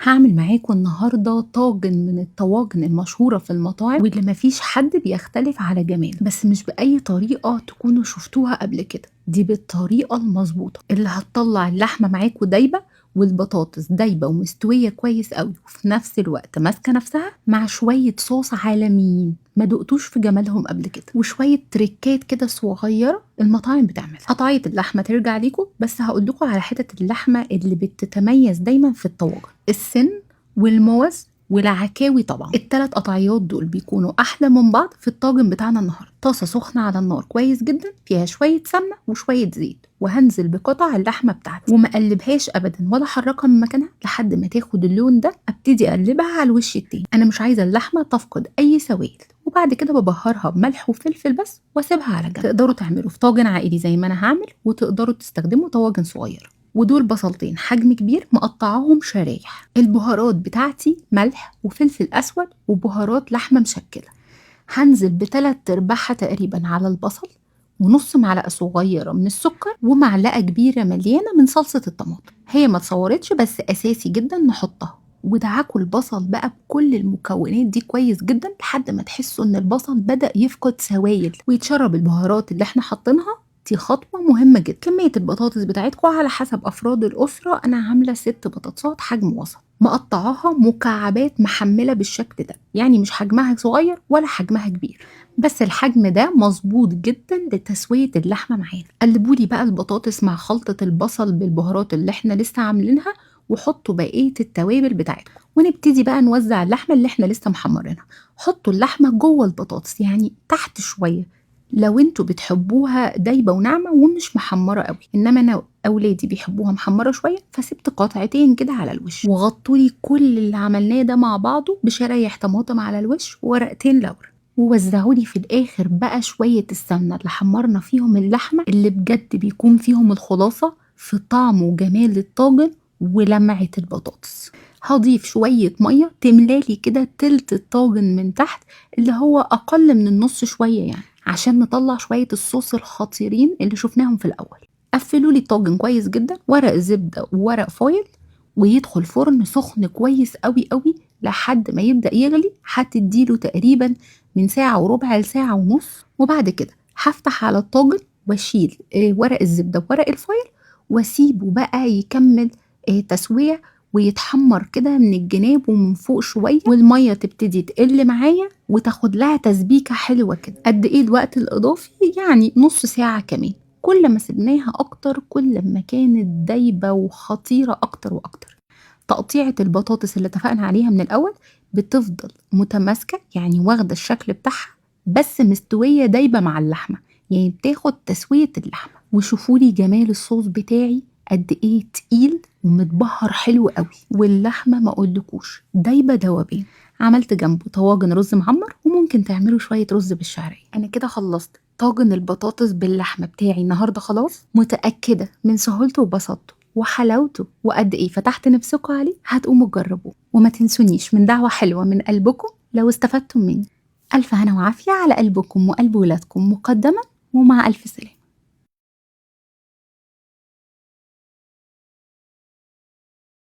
هعمل معاكم النهارده طاجن من الطواجن المشهورة في المطاعم واللي مفيش حد بيختلف على جماله، بس مش باي طريقه تكونوا شفتوها قبل كده. دي بالطريقة المظبوطه اللي هتطلع اللحمة معاكم دايبه والبطاطس دايبه ومستويه كويس قوي، وفي نفس الوقت ماسكه نفسها مع شوية صوص عالميين ما دقتوش في جمالهم قبل كده، وشوية تريكات كده صغيرة المطاعم بتعملها. قطعية اللحمة ترجع ليكم، بس هقول لكم على حتت اللحمة اللي بتتميز دايما في الطواجن: السن والموز والعكاوي. طبعا الثلاث قطعيات دول بيكونوا احلى من بعض في الطاجن بتاعنا النهارده. طاسه سخنة على النار كويس جدا، فيها شوية سمنه وشوية زيت، وهنزل بقطع اللحمة بتاعتي وما اقلبهاش ابدا ولا احركها من مكانها لحد ما تاخد اللون ده. ابتدي اقلبها على الوش التاني، انا مش عايزه اللحمة تفقد اي سوائل. وبعد كده ببهرها بملح وفلفل بس واسيبها على جنب. تقدروا تعملوا في طاجن عائلي زي ما انا هعمل، وتقدروا تستخدموا طواجن صغيرة. ودول بصلتين حجم كبير مقطعاهم شرايح. البهارات بتاعتي ملح وفلفل اسود وبهارات لحمه مشكلة. هنزل بتلات ارباعها تقريبا على البصل، ونص معلقه صغيرة من السكر، ومعلقة كبيرة مليانة من صلصه الطماطم. هي ما اتصورتش بس اساسي جدا نحطها. ودعكوا البصل بقى بكل المكونات دي كويس جدا لحد ما تحسوا ان البصل بدأ يفقد سوائل ويتشرب البهارات اللي احنا حاطينها. دي خطوة مهمة جدا. كمية البطاطس بتاعتكم على حسب أفراد الأسرة. أنا عاملة 6 بطاطسات حجم وسط، مقطعاها مكعبات محملة بالشكل ده، يعني مش حجمها صغير ولا حجمها كبير، بس الحجم ده مظبوط جدا لتسوية اللحمة معانا. قلبولي بقى البطاطس مع خلطة البصل بالبهارات اللي احنا لسه عاملينها، وحطوا بقية التوابل بتاعتكم. ونبتدي بقى نوزع اللحمة اللي احنا لسه محمرينها. حطوا اللحمة جوه البطاطس، يعني تحت شوية لو انتوا بتحبوها دايبه وناعمه ومش محمرة قوي، انما انا اولادي بيحبوها محمرة شوية فسبت قطعتين كده على الوش. وغطوا لي كل اللي عملناه ده مع بعضه بشرايح طماطم على الوش وورقتين لورا. ووزعوا لي في الاخر بقى شوية السمنة اللي حمرنا فيهم اللحمة، اللي بجد بيكون فيهم الخلاصة في طعم وجمال الطاجن ولمعه البطاطس. هضيف شوية مية تملالي كده تلت الطاجن من تحت، اللي هو اقل من النص شوية يعني، عشان نطلع شوية الصوص الخطيرين اللي شفناهم في الأول. قفلوا لي الطاجن كويس جدا، ورق زبدة وورق فويل، ويدخل فرن سخن كويس قوي قوي لحد ما يبدأ يغلي. هتديله تقريبا من ساعة وربع لساعة ونص. وبعد كده هفتح على الطاجن واشيل ورق الزبدة وورق الفويل، واسيبه بقى يكمل تسوية ويتحمر كده من الجناب ومن فوق شوية، والمية تبتدي تقل معايا وتاخد لها تسبيكه حلوة كده. قد ايه الوقت الاضافي؟ يعني نص ساعة كمان. كل ما سبناها اكتر كل ما كانت دايبه وخطيرة اكتر واكتر. تقطيعه البطاطس اللي اتفقنا عليها من الاول بتفضل متماسكة، يعني واخده الشكل بتاعها بس مستوية دايبه مع اللحمة، يعني بتاخد تسويه اللحمة. وشوفولي جمال الصوص بتاعي قد ايه تقيل ومتبهر حلو قوي، واللحمة ما اقولكوش دايبه دوبين. عملت جنبه طواجن رز معمر، وممكن تعملوا شوية رز بالشعريه. انا كده خلصت طاجن البطاطس باللحمه بتاعي النهارده خلاص، متاكدة من سهولته وبساطته وحلاوته وقد ايه فتحت نفسكم عليه. هتقوموا تجربوه، وما تنسونيش من دعوه حلوة من قلبكم لو استفدتم مني. الف هنا وعافيه على قلبكم وقلب ولادكم مقدما، ومع الف سلامه.